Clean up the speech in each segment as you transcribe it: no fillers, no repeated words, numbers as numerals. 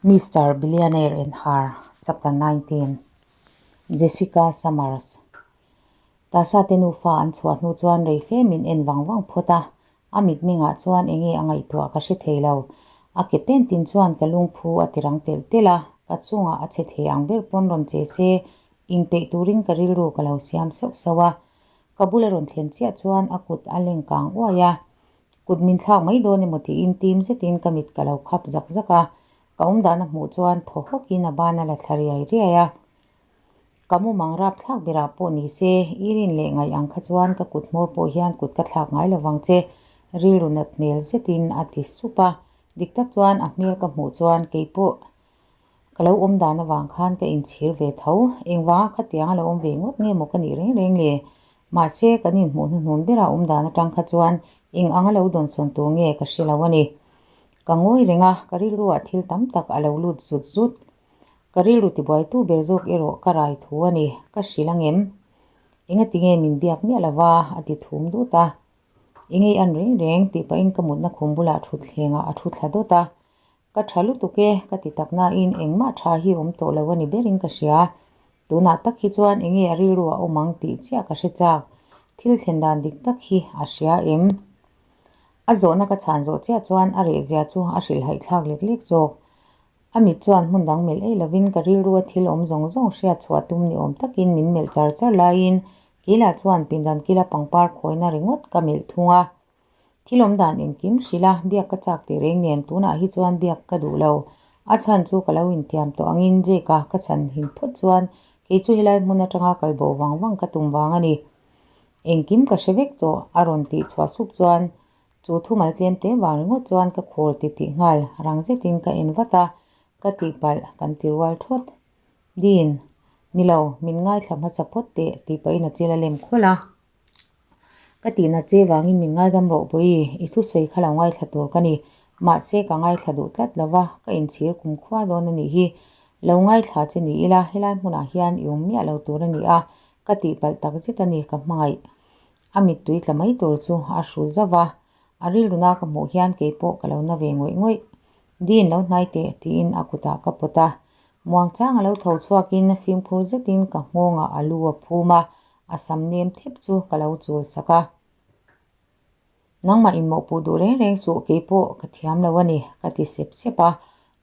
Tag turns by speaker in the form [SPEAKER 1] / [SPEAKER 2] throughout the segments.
[SPEAKER 1] Mister Billionaire and Her Chapter 19 Jessica Summers Tasa te nufa an chhuah hnu chuan rei fe min en vang vang phawt a, a mitmengah chuan enge a ngaihtuah ka hre thei lo. A ke pen tin chuan ka lungphu a ti rang telh telh a, ka chungah a che thei ang ber pawn rawn che se, inpeih turin ka rilru ka lo siam sauh sauh a. Ka bula rawn thlen chiah chuan a kut a leng kang uai a, Kut min thlak mai dawn emaw tiin tim zetin ka mit ka lo khap zak zak a, ka awmdan a hmuh chuan thaw hawkin a ban a la thla riai riai a. Ka mumang rap thlak berah pawh ni se, i rin leh ngaih ang kha chuan ka kut hmawr pawh hian kut ka thlak ngai lovang che, rilru nat hmel zetin a ti sup a. Dik tak chuan a hmel ka hmuh chuan keipawh ka lo awm dan avang khan ka inchhir ve tho. Engvanga khatiang a lo awm ve ngawt nge maw ka nih reng reng le? Mahse, kan inhmuh hnuhnun bera awm dan atang kha chuan eng anga lo dawnsawn tur nge ka hre lo a ni. Ka ngawi reng a, ka rilruah thil tam tak a lo lut zut zut. Ka rilru tibuaitu ber zawk erawh ka rai thu a ni, ka hrilh angem? Engatinge min biak miah lova? a ti thum dut a. Engei an reng reng tih pahin ka mutna khum bulah thutthlengah a thu thla dawt a. Ka tha lutuk e, ka ti tak nain engmah tha hi awm tawh lo a ni berin ka hria. Tunah tak hi chuan enge a rilru a awm ang tih chiah ka hre chak. Thil thlen dan dik tak hi a hria em? A zawhna ka chhan zawh chiah chuan a rehzia chu a hrilhhaih thlak lek lek zawk. A mit chuan hmun dang melh ei lovin ka rilrua thil awm zawng zawng hriat chhuah tum ni awm takin min melh char char laiin keilah chuan pindan kila pangpar khawina ringawt ka melh thung a. Thil awm dan engkim hrilh a, biak ka chak tih reng nen tunah hi chuan biak ka duh lo. A chhan chu ka lo intiam tawh angin Jake-a ka chhan him phawt chuan kei chu helai hmun atanga kal bo vang vang ka tum vang a ni. Engkim ka hre vek tawh a rawn tih chhuah sup chuan chu thumal tlem te vang ringawt chuan ka khawl ti tih nghal rang zetin ka en vat a, ka tihpalh kan ti rual thawt. Dean, ni lo, min ngaithla hmasa phawt teh tih pahin a chil a lem khawlh a. Ka tihna che vangin min ngaidam rawh Bawi, i thusawi kha lo ngaithla tur ka ni. Mahse ka ngaithla duh tlat lo va, ka inchhir kum khua dawn a nih hi. Lo ngaithla che ni ila, helai hmunah hian i awm miah lo tur a ni a, ka tihpalh tak zet a ni ka hmangaih. A mittui tla mai tur chu a hru zauh va, a rilruna ka hmuh hian keipawh ka lo na ve ngawih ngawih. Dean lo hnai teh tiin a kutah ka pawt a. Muangchang a lo tho chhuakin fimkhur zetin ka nghawngah a lu a phum a, A sam nem thep chu ka lo chul sak a. Nangmah inmawhpuh duh reng reng suh, keipawh ka thiam lo a ni, ka ti sep sep a.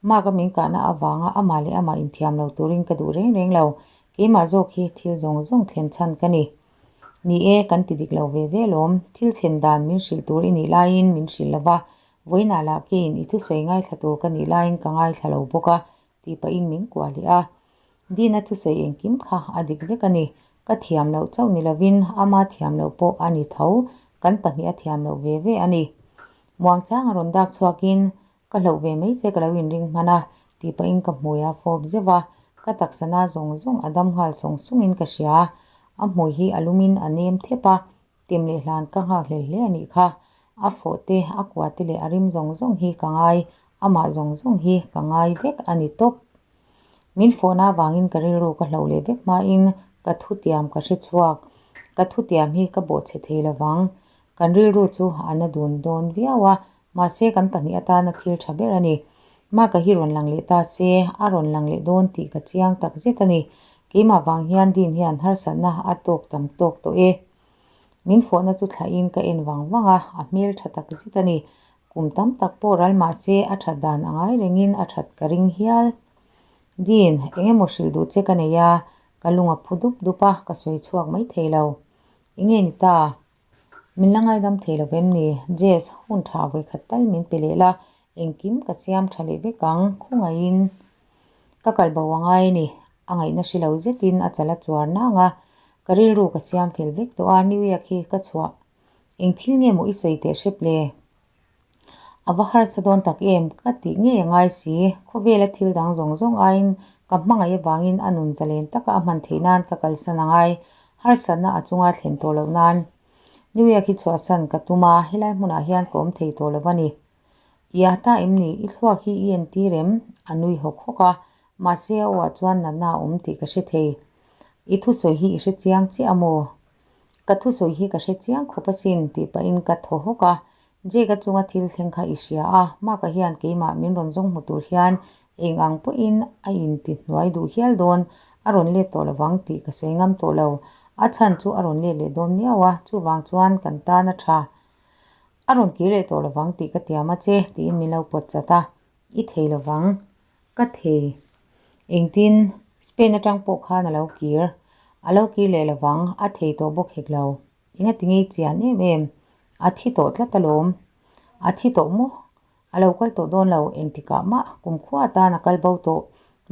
[SPEAKER 1] Mark-a min kahna avanga amah leh amah inthiam lo turin ka duh reng reng lo, keimah zawk hi thil zawng zawng thlen chhan ka ni. Ni e, kan ti dik lo ve ve alawm, thil thlen dan min hrilh tur i nih laiin min hrilh lo va, vawiinah lah keiin i thusawi ngaithla tur ka nih laiin ka ngaithla lo bawk a, tih pahin min kuah leh a. Dina thusawi engkim kha a dik vek a ni. Ka thiam loh chauh ni lovin ama thiam loh pawh a ni tho, kan pahnih a thiam loh ve ve a ni. Muangchang a rawn dak chhuakin, Ka hlauh ve mai che ka lo inring hman a, tih pahin ka hmui a fawp zeuh a, ka taksa na zawng zawng a dam nghal sawng sawngin ka hria. A hmui hi a lumin a nem thep a, Tem leh hlan ka nghak hlel hle a nih kha. A fawh te, a kua te leh a rim zawng zawng hi ka ngai, amah zawng zawng hi ka ngai vek a ni tawp. Min fawhna avangin ka rilru ka hloh leh vek hmain ka thutiam ka hre chhuak. Ka thutiam hi ka bawhchhe thei lovang. Kan rilru chu a na dun dawn viau a, mahse kan pahnih atana thil tha ber a ni. Mark-a hi rawn lang leh ta se, a rawn lang leh dawn tih ka chiang tak zet a ni. Keimah vang hian Dean hian harsatna a tawk tam tawk tawh e. Min fawhna chu thlahin ka en vang vang a, a hmel tha tak zet a ni. Kum tam tak pawh ral mah se a that dan a ngai rengin a that ka ring hial. Dean, eng emaw hrilh duh che ka nei a, ka lung a phu dup dup a, ka sawi chhuak mai thei lo. Enge ni ta? Min la ngaidam thei lo vem ni? Jess, hun tha vawikhat tal min pe leh la, engkim ka siam tha leh vek ang, khawngaihin ka kal bo a ngai a ni. A ngaihna hre lo zetin a chal a chuar nang a, ka rilru ka siam fel vek tawh a, New York hi ka chhuah. Eng thil nge maw i sawi teh hrep le? A va harsa dawn tak em? Ka tih ngei a ngai si. Khawvela thil dang zawng zawng aiin ka hmangaih avangin a nun zalen taka a hman theih nan ka kalsan a ngai. Harsatna a chunga thlen tawh loh nan New York hi chhuahsan ka tum a, helai hmunah hian ka awm thei tawh lo a ni. I a ta em ni? I thluak hi i entir em? A nui hawk hawk a, mahse a awah chuan natna a awm tih ka hre thei. I thusawi hi i hre chiang chiah a maw? Ka thusawi hi ka hre chiang khawp asin tih pahin ka thaw hawk a, Jake-a chunga thil thleng kha i hria a, Mark-a hian keimah min rawn zawng hmu tur hian Eng ang pawhin a inti hnuai duh hial dawn, a rawn let tawh lovang tih ka sawi ngam tawh lo. A chhan chu a rawn let leh dawn miau a, chuvang chuan kan tan a tha. A rawn kir leh tawh lovang tih ka tiam a che, tiin min lo pawt chat a. I thei lovang. Ka thei. Engtin? Spain atang pawh khan a lo kir. A lo kir leh lovang, a thei tawh bawk hek lo. Engati ngei chian em em? A thi tawh tlat alawm. A thi tawh maw? A lo kal tawh dawn lo, engtikah mah kumkhua atan a kal bo tawh.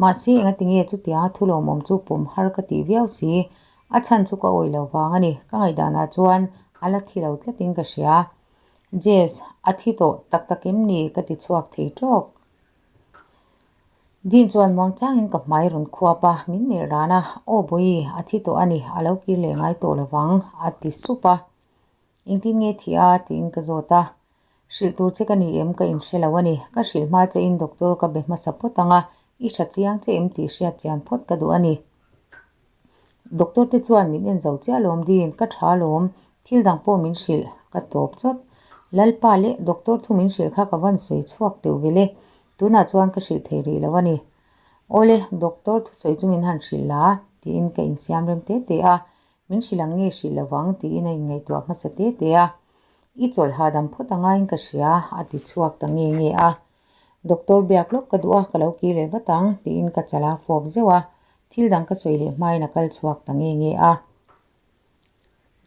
[SPEAKER 1] Mahse, engati nge chutianga thu lawmawm chu pawm har ka tih viau si? A chhan chu ka awih lo vang a ni. Ka ngaihdanah chuan a la thi lo tlatin ka hria. Jess, a thi tawh tak tak em ni? ka ti chhuak thei tawk. Dean chuan muangchangin ka hmai rawn khuap a, min melh ran a, Aw Bawihi, a thi tawh a ni, a lo kir leh ngai tawh lovang, a ti sup a. Engtin nge thi a? tiin ka zawt a. Hrilh tur che ka ni em? Ka inhre lo a ni. Ka hrilh hma che in doctor ka be hmasa phawt ang a, i tha chiang che em tih hriat chian phawt ka duh a ni. Doctor te chuan min en zo chiah lawm Dean, ka tha lawm, thil dang pawh min hrilh, ka tawp chawt. Lalpa leh doctor thu min hrilh kha ka van sawi chhuak teuh vel e, tunah chuan ka hrilh thei rih lo a ni. Awle, doctor thusawi chu min han hrilh la, tiin ka insiam rem te te a, min hrilh ang nge hrilh lovang tiin a inngaihtuah hmasa te te a. I chawlh hahdam phawt a ngaiin ka hria, a ti chhuak ta nge nge a. Doctor biak lawk ka duh a, ka lo kir leh vat ang, tiin ka chala fawp zeuh a. Thil dang ka sawi leh hmain a kal chhuak ta nge nge a.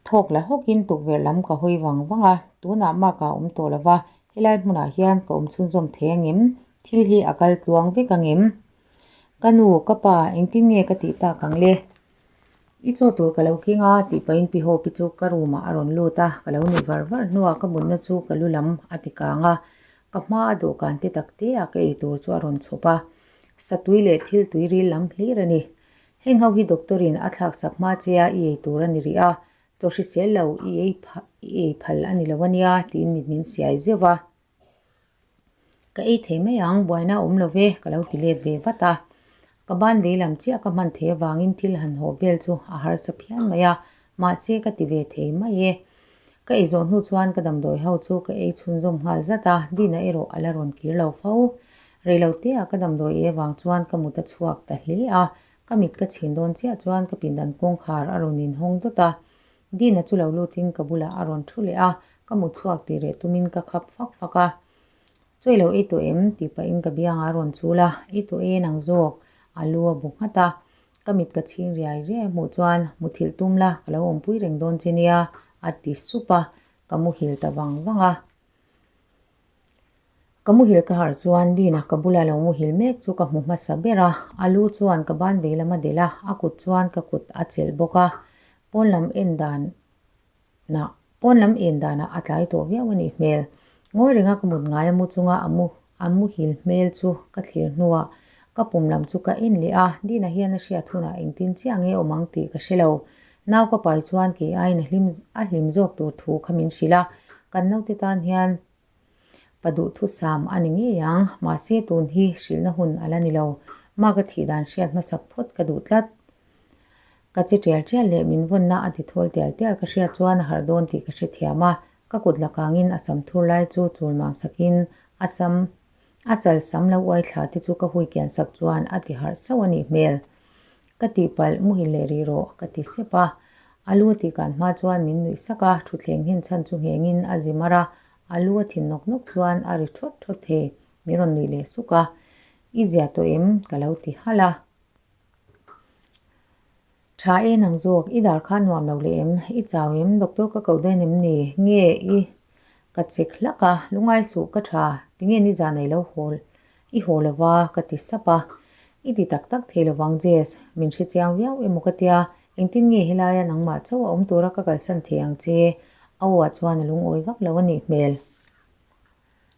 [SPEAKER 1] Thawk la hawkin tukverh lam ka hawi vang vang a, tunah Mark a awm tawh lo va, helai hmunah hian ka awm chhunzawm thei angem? Thil hi a kal tluang vek angem? Ka nu, ka pa, engtin nge ka tih tak ang le? I chaw tur ka lo keng a, tih pahin Pi Hope-i chu ka room ah a rawn lut a, ka lo nuih var var hnuah ka mutna chu ka lu lam a ti kang a, ka hma a dawhkan te tak te ah ka ei tur chu a rawn chhawp a, satui leh thil tui ril lam hlir a ni. Heng ho hi doctor in a thlak sak hma che a i ei tur a ni rih a, chaw hrisel lo i ei i ei phal a ni lo a nia tiin mit min siai zeuh a. Ka ei thei mai ang, buaina a awm lo ve, ka lo ti let ve vat a. Ka ban vei lam chiah ka hman thei avangin thil han haw vel chu a harsa phian mai a, mahse ka ti ve thei mai e. Ka ei zawh hnu chuan ka damdawi ho chu ka ei chhunzawm nghal zat a, Dina erawh a la rawn kir lo fo. Reiloteah ka damdawi ei avang chuan ka mut a chhuak ta hle a, ka mit ka chhin dawn chiah chuan ka pindan kawngkhar a rawn inhawng dawt a. Dina chu lo lutin ka bulah a rawn thu leh a, ka mut chhuak tih reh tumin ka khap fak fak a. Chawi lo ei tawh em? tih pahin ka biangah a rawn chul a, ei tawh e nang zawk, a lu a bu nghat a. Ka mit ka chhing riai riai a hmuh chuan muthilh tum la, ka lo awmpui reng dawn che nia, a ti sup a, ka muhil ta vang vang a. Ka muhil ka harh chuan Dina ka bula lo muhil mek chu ka hmu hmasa ber a, a lu chuan ka ban vei lam a delh a, a kut chuan ka kut a chelh bawk a, pawn lam en dan nah pawn lam en danah a tlai tawh viau a nih hmel. Ngawi renga ka mut ngai a mu chunga a mu a muhil hmel chu ka thlir hnuah ka pum lam chu ka en leh a, Dina hian a hriat hunah engtin chiah nge awm ang tih ka hre lo. Nau ka pai chuan kei aiin a hlim a hlim zawk tur thu kha min hrilh a, kan naute tan hian pa duhthusam a ni ngei ang, mahse tun hi hrilhna hun a la ni lo. Mark a thih dan hriat hmasak phawt ka duh tlat. Ka che tial tial leh min vawnna a ti thawl tial tial ka hriat chuan a harh dawn tih ka hrethiam a, ka kut la kangin a sam thur lai chu chul mam sakin a sam A chal sam lo uai thla te chu ka hui kian sak chuan a ti harh sauh a nih hmel. Ka tihpalh muhil leh rih rawh ka ti sep a. A lu a tih kan hma chuan min nuih sak a, thutthleng nghen chhan chu nghengin a zi mar a, a lu a thin nawk nawk chuan a ri thawt thawt thei, min rawn nuih leh suk a. I zia tawh em? ka lo ti halh a. Tha e nang zawk, i dar kha nuam lo leh em? I chau em? Doctor ka koh dawn em ni? Nge i ka chek hlak a, lungai suh ka tha, tinge nizan ei lo haw i haw lo va ka ti sap a. I ti tak tak thei lovang Jess, min hre chiang viau emaw ka tia, engtin nge helaia nangmah chauh a awm tura ka kalsan thei ang che? A aw ah chuan a lungawi vak lo a nih hmel.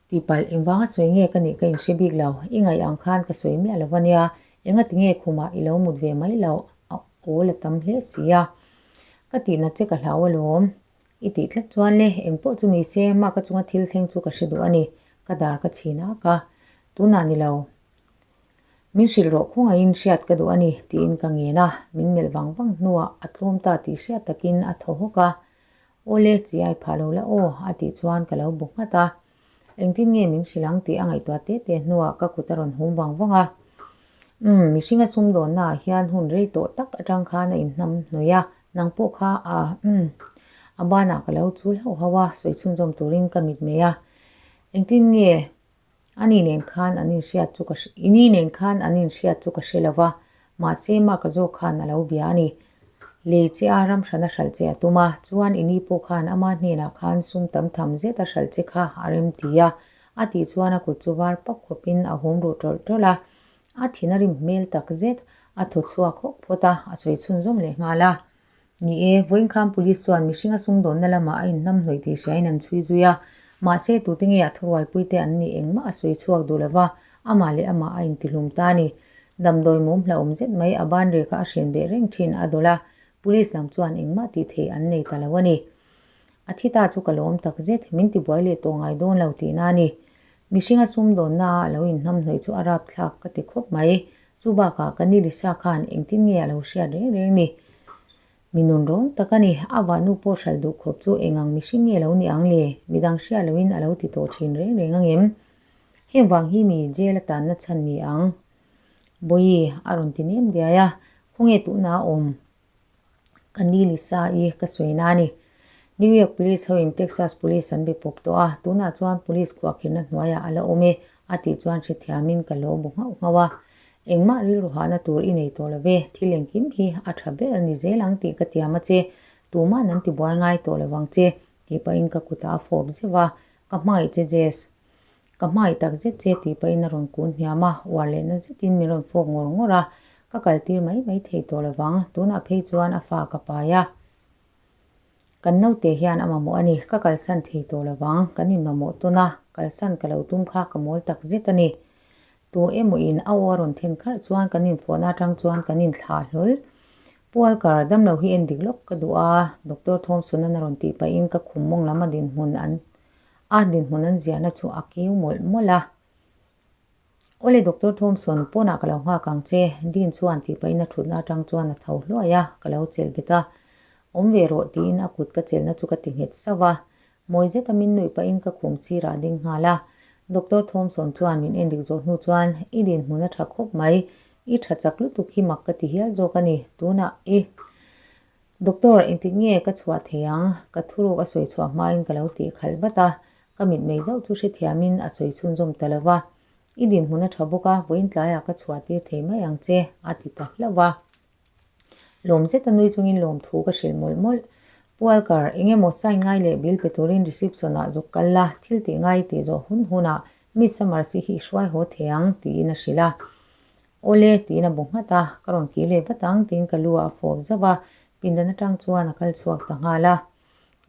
[SPEAKER 1] Tihpalh, engvanga sawi nge ka nih ka inhre bik lo, i ngaih ang khan ka sawi miah lo va nia, engati nge khumah i lo mut ve mai loh, a awl a tam hle si a. Ka tihna che ka hlau alawm. I tih tlat chuan le, engpawh chu ni se, mah ka chunga thil thleng chu ka hre duh a ni, ka dar ka chhin ak a. Tunah ni lo. Min hrilh rawh khawngaihin hriat ka duh a ni, tiin ka ngen a, min melh vang vang hnuah a tlawm ta tih hriat takin a thaw hawk a. Awle, chi ai phah lo la aw, a tih chuan ka lo bu nghat a. Engtin nge min hrilh ang tih a ngaihtuah te te hnuah ka kut a rawn hum vang vang a. Umm, mihringa sumdawnnaah hian hun rei tawh tak atang khan a inhnam hnawih a, nang pawh kha a, umm, a banah ka lo chul hauh hauh a, sawi chhunzawm turin ka mitmei a. Engtin nge Ani nen khan an inhriat chu ka i ni nen khan an inhriat chu ka hre lo va, mahse Mark-a zawk khan a lo bia a ni. Lei che a ram hran a hralh che a tum a, chuan i ni pawh khan ama hnenah khan sum tam tham zet a hralh che kha a rem ti a, a tih chuan a kut chu var pap khawpin a hum ruh tawlh tawlh a. A thin a rim hmel tak zet, a thaw chhuak hawk phawt a, a sawi chhunzawm leh nghal a. Ni e, vawiin khan Police chuan mihring a sumdawnna lamah a inhnamhnawih tih hriain an chhui zui a. Mahse, tute nge a thurualpuite an nih engmah a sawi chhuak duh lova, amah leh amah a intihlum ta a ni. Damdawi mum hlauhawm zet mai a ban reka a hren beh reng thin a dawlh a, Police lam chuan engmah tih theih an nei ta lo a ni. A thi ta chu ka lawm tak zet, min tibuai leh tawh ngai dawn lo tihna a ni. Mihringa sumdawnna a lo inhnamhnawih chu a rapthlak ka ti khawp mai. Chu bakah ka ni Lisa khan engtin nge a lo hriat reng reng ni? Mi nun rawng tak a ni, a vahnu pawh hralh duh khawp chu eng ang mihring nge lo ni ang le? Midang hriat loin a lo ti tawh thin reng reng ang em? Heng vang hi mi jail a tanna chhan ni ang? Bawihi a rawn ti nem diai a, khawnge tuhna a awm? Ka ni Lisa i ka sawi na a ni. New York Police hoin Texas Police an be pawp tawh a, tunah chuan Police khuahkhirhna hnuaiah a la awm e, a tih chuan hrethiamin ka lo bu nghauh nghauh a. Engmah rilru hahna tur i nei tawh lo ve, thil engkim hi a tha ber a ni zel ang tih ka tiam a che, tuma'n an tibuai ngai tawh lo vang che, tih pahin ka kutah a fawp zeuh a, ka hmangaih che Jess. Ka hmai tak zet che tih pahin a rawn kun hniam a, uar lehna zetin min rawn fawk ngawr ngawr a, ka kaltir mai mai thei tawh lo vang, tunah phei chuan a fa ka pai a. Kan naute hian a mamawh a ni, ka kalsan thei tawh lo vang, kan inmamawh tawn a, kalsan ka lo tum kha ka mawl tak zet a ni. Tu emaw in a aw a rawn then kharh chuan kan infawhna atang chuan kan inthlah hlawl. Pu Alkar, damlo hi en dik lawk ka duh a, Doctor Thomson-an a rawn tih pahin ka khum mawng lam a dinhmun an A dinhmun an ziahna chu a keu mawlh mawlh a. Awle Doctor Thompson, pawnah ka lo nghak ang che, Dean chuan tih pahin a thutna atang chuan a tho hluai a, ka lo chelh bet a. Awm ve rawh tiin a kut ka chelhna chu ka ti nghet sauh a. Mawi zeta min nuih pahin ka khum sirah a ding nghal a. Doctor Thompson chuan min endik zawh hnu chuan, I dinhmun a tha khawp mai, i tha chak lutuk hi mak ka ti hial zawk a ni, tunah i. Doctor, engtik nge ka chhuah thei ang? Ka thuruk a sawi chhuah hmain ka lo tih khalh vat a, ka mitmei zauh chu hrethiamin a sawi chhunzawm ta lo va. I dinhmun a tha bawk a, vawiin tlaiah ka chhuah tir thei mai ang che, a ti ta hlauh a. Lawm zeta nui chungin lawmthu ka hrilh mawlh mawlh. Pu Alkar, eng emaw sign ngai leh bill pe turin reception ah zuk kal la, thil tih ngai tih zawh hun hunah Miss Summers i hi i hruai haw thei ang, tiin a hrilh a. Awle, tiin a bu nghat a, ka rawn kir leh vat ang tiin ka lu ah a fawp zauh a, pindan atang chuan a kal chhuak ta nghal a.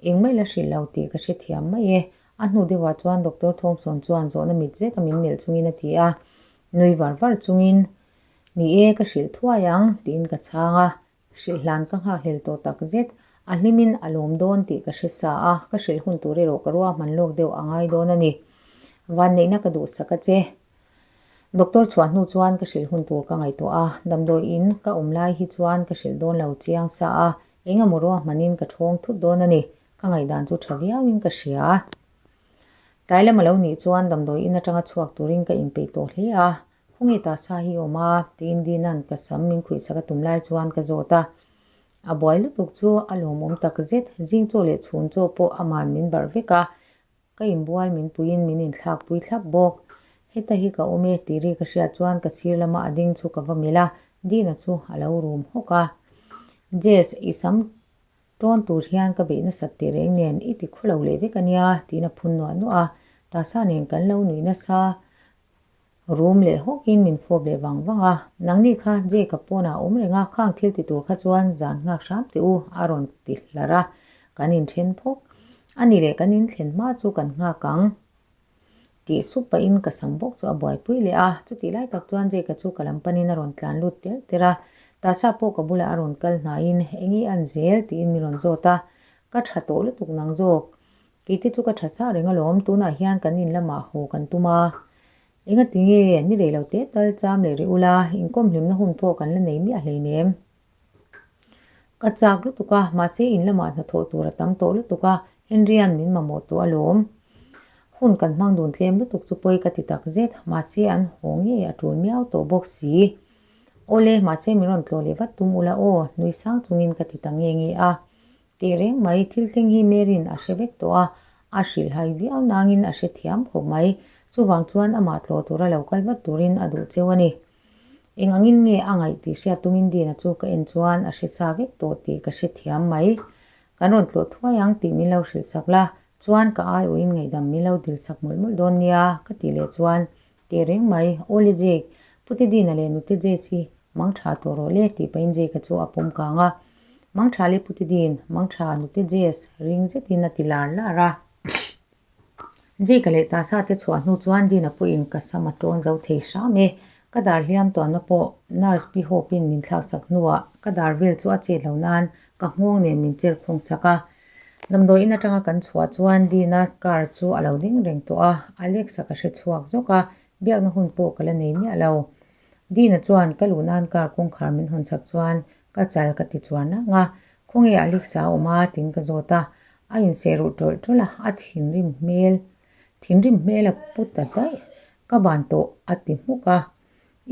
[SPEAKER 1] Engmah ila hrilh lo tih ka hrethiam mai e. A hnu deuhah chuan Doctor Thompson chuan zawhna mit zet a min melh chungin a ti a, nui var var chungin, Ni e, ka hrilh thuai ang, tiin ka chhang a. Hrilh hlan ka nghakhlel tawh tak zet, a hlimin a lawm dawn tih ka hre sa a, ka hrilh hun tur erawh ka ruahman lawk deuh a ngai dawn a ni. Vanneihna ka duhsak a che. Doctor chhuah hnu chuan ka hrilh hun tur ka ngaihtuah a, damdawi in ka awm lai hi chuan ka hrilh dawn lo chiang sa a, eng emaw ruahmanin ka thawng thut dawn a ni, ka ngaihdan chu tha viauin ka hria. Tlai lam a lo nih chuan damdawi in atanga chhuak turin ka inpeih tawh hle a, Khawnge ta sa hi awm a? tiin Dina'n ka sam min khuihsak a tum lai chuan ka zawt a. A buai lutuk chu a lawmawm tak zet, zing chaw leh chhun chaw pawh ama'n min barh vek a, ka inbual min puiin min inthlak pui thlap bawk. Heta hi ka awm e tih ri ka hriat chuan ka sir lama a ding chu ka va melh a, Dina chu a lo rum hawk a. Jess, i sam tawn tur hian ka beih nasat teh reng nen i ti khaw lo leh vek a nia tiin a phun nuah nuah a, Tasa nen kan lo nuih nasa. Rum leh hawkin min fawp leh vang vang a, Nangni kha Jake-a pawnah a awm reng a, khang thil ti tur kha chuan zan nghak hram teh u, a rawn ti hlar a, kan inthen phawk. A ni leh kan inthlen hma chu kan nghak ang tih sup pahin ka sam bawk chu a buaipui leh a, chutih lai tak chuan Jake-a chu ka lam panin a rawn tlan lut terh terh a, Tasha pawh ka bulah a rawn kal hnaiin eng i an zel tiin min rawn zawt a, ka tha tawh lutuk nang zawk. Keite chu ka tha sa reng alawm, tunah hian kan in lamah haw kan tum a. Engati nge ni rei lo te tal cham leh rih ula, inkawm hlimna hun pawh kan la nei miah hleinem. Ka chak lutuk a, mahse in lamah hnathawh tur a tam tawh lutuk a, Henry-a'n min mamawh tawh alawm. Hun kan hmang dun tlem lutuk chu pawi ka ti tak zet, mahse an haw ngei a tul miau tawh bawk si. Awle, mahse min rawn tlawh leh vat tum ula aw, nui sang chungin ka ti ta nge nge a. Teh reng mai, thil thleng hi Mary'n a hre vek tawh a, a hrilhhai viau nangin a hrethiam khawp mai. Chuvang chuan amah tlawh tura lo kal vat turin a duh cheu a ni. Eng angin nge a ngaih tih hriat tumin Dina chu ka en chuan a hre sa vek tawh tih ka hrethiam mai. Kan rawn tlawh thuai ang tih min lo hrilh sak la, chuan ka aiawhin ngaihdam min lo dil sak mawlh mawlh dawn nia ka tih leh chuan teh reng mai, Awle Jake, Pute Dina leh Nute Jess-i mang tha tawh rawh le tih pahin Jake-a chu a pawm kang a. Mang tha le Pute Din, mang tha Nute Jess ring zetin a ti lar lar a. Jake-a leh Tasa te chhuah hnu chuan Dina pawhin ka sam a tawn zo thei hram e. Ka dar hliam tuanna pawh nurse pi Hope-in min thlaksak hnuah ka dar vel chu a chet lo nan ka nghawng nen min cher khung sak a. Damdawi in atanga kan chhuah chuan Dina car chu a lo ding reng tawh a, Alex-a ka hre chhuak zawk a, biakna hun pawh ka la nei miah lo. Dina chuan ka luh nan car kawngkhar min hawn sak chuan ka chal ka ti chuan nang a, Khawnge Alex-a a awm a? tiin ka zawt a, a inseh ruh tawlh tawlh a, a thinrim hmel thinrim hmel a pu ta daih, ka ban tawh a ti hmuk a,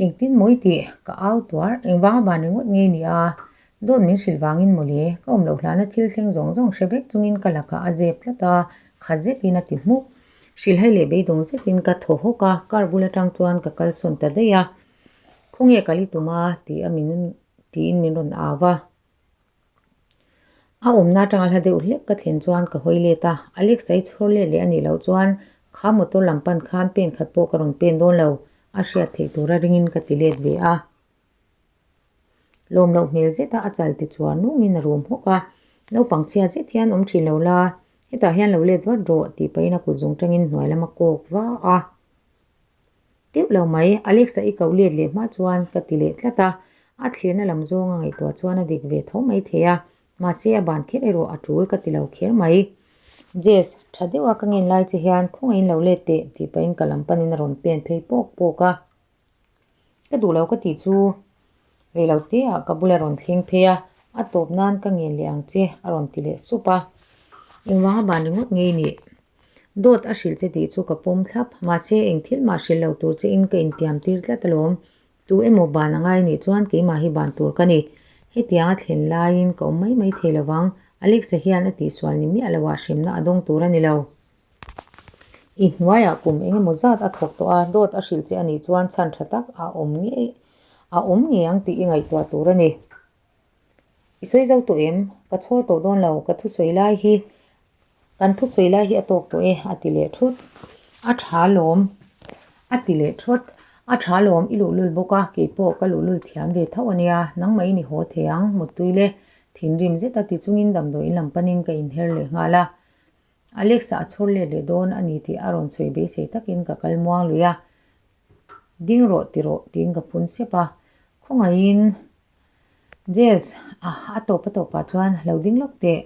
[SPEAKER 1] engtin mawi tih ka au tuar, engvanga ban ringawt nge ni a, dawt min hrilh vangin mawle, ka awm loh hlana thil thleng zawng zawng hre vek chungin ka lakah a zep tlat a, khat zetin a ti hmuk, hrilhhai leh beidawng zetin ka thaw hawk a, car bul atang chuan ka kalsawn ta daih a, khawnge kal i tum a tih a min tiin min rawn au a. A awmna atanga hla deuh hlek ka thlen chuan ka hawi let a, Alex-a i chhawr let leh a nih loh chuan kha motor lam pan khan pen khat pawh ka rawn pen dawn lo, a hriat theih tura ringin ka ti let ve a. Lawm loh hmel zeta a chal ti chuar nungin a rum hawk a, naupang chhia zet hian awm thin lo la, hetah hian lo let vat rawh tih pahin a kut zung tangin hnuai lama kawk va a. Teuh lo mai, Alex-a i koh let leh hma chuan ka ti leh tlat a, a thlirna lam zawng a ngaihtuah chuan a dik ve tho mai thei a, mahse a ban kher erawh a tul ka ti lo kher mai. Jess, tha deuha ka ngen lai che hian khawngaih in lo let teh tih pahin ka lam panin a rawn pen phei pawk pawk a. Ka duh lo ka tih chu rei lo te ah ka bula rawn thleng phei a, a tawp nan ka ngen leh ang che a rawn ti leh sup a. Engvanga ban ringawt ngei nih? Dawt a hrilh che tih chu ka pawm thlap, mahse eng thil mah hrilh lo tur che in ka intiam tir tlat alawm. Tu emaw ban a ngai nih chuan keimah hi ban tur ka ni. Hetiang a thlen laiin ka awm mai mai thei lovang, Alexa hian a tihsual ni miah loah hremna a dawng tur a ni lo. I hnuaiah kum eng emaw zat a thawk tawh a, dawt a hrilh che a nih chuan chhan tha tak a awm ngei a awm ngei ang tih i ngaihtuah tur a ni. I sawi zo tawh em? Ka chhawr tawh dawn lo, ka thusawi lai hi kan thusawi lai hi a tawk tawh e a ti leh thut. A tha lawm a ti leh thut. A tha lawm i luhlul bawk a, keipawh ka luhlul thiam ve tho a nia, nangmah in i haw thei ang, muttui le thinrim zet a ti chungin damdawiin lam panin ka inher leh nghal a. Alex-a a chhawr let leh dawn a ni tih a rawn sawi beisei takin ka kal muang lui a, Ding rawh ti rawh tiin ka phun sep a, khawngaihin Jess a a tawp a tawpah chuan lo ding lawk teh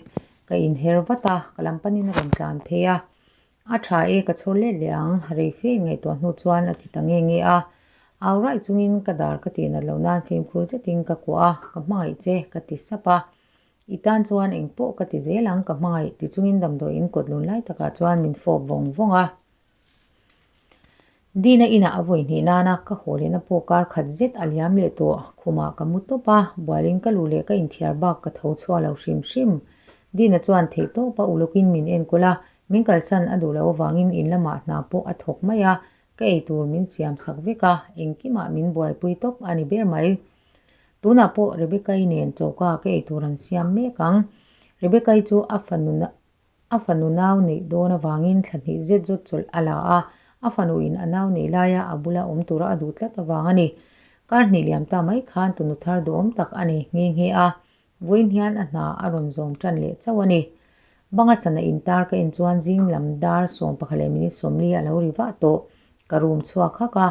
[SPEAKER 1] ka inher vat a, ka lam panin a rawn tlan phei a, a tha e ka chhawr let leh ang rei fe inngaihtuah hnu chuan a ti ta nge nge a, au raih chungin ka dar ka tih nat loh nan fimkhur zetin ka kuah a, ka hmangaih che ka ti sap a. I tan chuan eng pawh ka ti zel ang ka hmangaih ti chungin damdawi in kawt lun lai takah chuan min fawp vawng vawng a. Dina inah a vawi hnih nana ka haw lehna pawh kar khat zet a liam leh tawh. Khumah ka mu tawp a, bualin ka luh leh ka inthiar bak ka tho chhuah lo hrim hrim. Dina chuan theih tawp a ulukin min enkawl a, min kalsan a duh loh avangin in lamah hna pawh a thawk mai a, ka eitur min siam sak vek a, engkimah min buaipui tawp a ni ber mai. Tunah pawh Rebecca-i nen choka ka eitur an siam mek ang. Rebecca-i chu a fanu a fanu nau neih dawn avangin thla hnih zet zawt chawlh a la a, a fanu in a nau neih laia a bula awm tura a duh tlat avang a ni. Kar hnih liam ta mai khan tunu thar duhawm tak a ni nghe nghe a. Vawiin hian a hna a rawn zawm tan leh chauh a ni. Banga sana intar ka en chuan zing lam dar 11 leh minute 40 a lo ri vah tawh. Ka room chhuak hak a,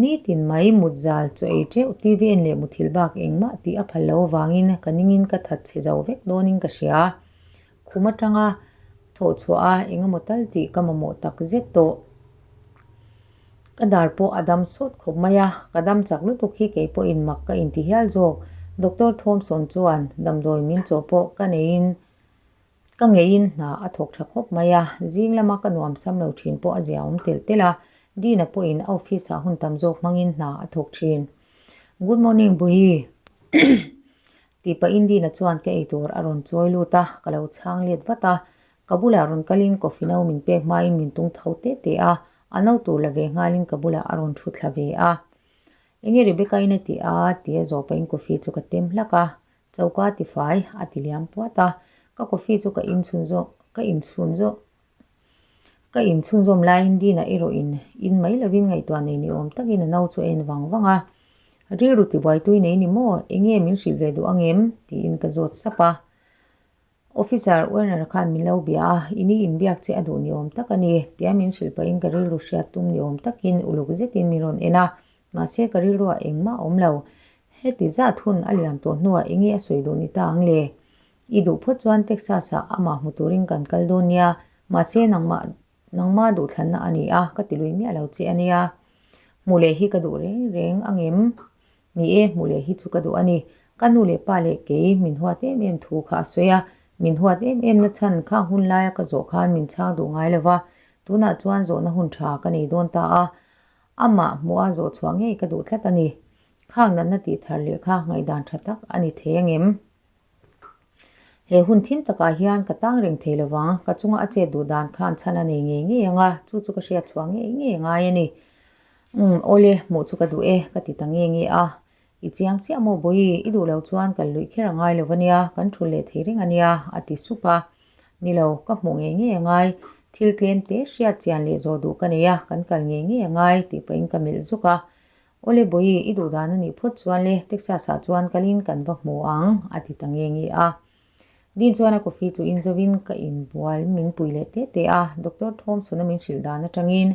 [SPEAKER 1] nitin mai mut zal chaw ei teuh TV en leh muthilh bak engmah tih a phal lo avangin ka ningin ka that chhe zo vek dawnin ka hria. Khum atanga thawh chhuah a engemaw tal tih ka mamawh tak zet tawh. Ka dar pawh a dam sawt khawp mai a, ka dam chak lutuk hi kei pawhin mak ka inti hial zawk. Doctor Thomson chuan damdawi min chawh pawh ka neiin. Ka ngeiin hna a thawk tha khawp mai a, zing lama ka nuam sam lo thin pawh a zia awm telh telh a, Dina pawhin a office ah hun tam zawk hmangin hna a thawk thin. Good morning Buhi tih pahin Dina chuan ka eitur a rawn chawi lut a, ka lo chhang let vat a, ka bulah rawn kalin coffee no min pek hmain min tung tho teh teh a, a no tur la ve nghalin ka bulah a rawn thu thla ve a. Enge Rebecca in a ti a? tia zawh pahin coffee chu ka tem hlak a, Choka ti fai a ti liam puat a, ka coffee chu ka in chhun zawm ka in chhun zawm ka in chhunzawm laiin Dina erawh in in mai lovin ngaihtuah nei ni awm takin a no chu a en vang vang a, Rilru tibuaitui nei ni maw? Enge min hrilh ve duh angem? tiin ka zawt sap a. Officer Werner khan min lo bia a, i ni inbiak che a duh ni awm tak a ni, tia min hrilh pahin ka rilru hriat tum ni awm takin uluk zetin min rawn en a, mahse ka rilruah engmah a awm lo. Heti zat hun a liam tawh hnuah enge a sawi duh ni ta ang le? I duh phawt chuan Texas-ah amah hmu turin kan kal dawn nia, mahse nangmah nangmah duhthlanna a ni a, ka ti lui miah lo che a nia. Hmuh leh hi ka duh reng reng angem? Ni e, hmuh leh hi chu ka duh a ni. Ka nu leh pa leh kei min huat em em thu kha a sawi a, min huat em em na chhan khang hun laia ka zawh khan min chhang duh ngai lo va, tunah chuan zawhna hun tha ka nei dawn ta a, amah hmuha zawh chhuah ngei ka duh tlat a ni. Khang natna tih thar leh kha ngaihdan tha tak a ni thei angem? He hun thim takah hian ka tang reng thei lo vang, ka chunga a chet duh dan khan chhan a nei ngei ngei ang a, chu chu ka hriat chhuah ngei ngei a ngai a ni. Umm, awle, hmuh chu ka duh e, ka ti ta nge nge a. I chiang chiah maw Bawi, i duh lo chuan kal luih kher a ngai lo a nia, kan thul leh thei reng a nia, a ti sup a. Ni lo, ka hmuh ngei ngei a ngai, thil tlem te hriat chian leh zawh duh ka nei a, kan kal ngei ngei a ngai, tih pahin ka melh zuk a. Awle Bawi, i duh dan a nih phawt chuan le, Texas ah chuan kalin kan va hmu ang, a ti ta nge nge a. Dean chuan a coffee chu in zovin ka inbual min pui leh teh teh a, Doctor Thompson-a min hrilh dan atangin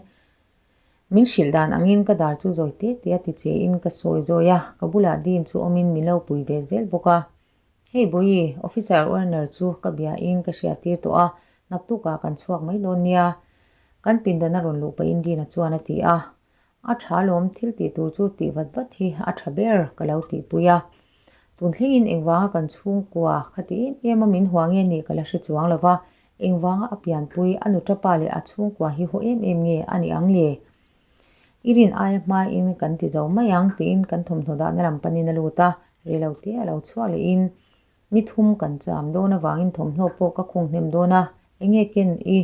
[SPEAKER 1] min hrilh dan angin ka dar chu zawi teh teh a ti che in ka sawi zawi a, ka bulah Dean chu awmin min lo pui ve zel bawk a. Hei Bawi, Officer Werner chu ka bia in ka hriat tir tawh a, naktukah kan chhuak mai dawn nia. Kan pindan a rawn luh pahin Dean-a chuan a ti a. A tha lawm, thil tih tur chu tih vat vat hi a tha ber ka lo tihpui a. Tun thlengin engvanga kan chhungkua khati em em a min hua nge nih ka la hre chuang lo va, engvanga a pianpui, a nuṭapa leh a chhungkua hi haw em em nge a nih ang le? I rin aia hmain kan ti zo mai ang tiin kan thawmhnaw dahna lam panin a lut a, rilo te a lo chhuak lehin Ni thum kan cham dawn avangin thawmhnaw pawh ka khung hnem dawn a, enge ken i?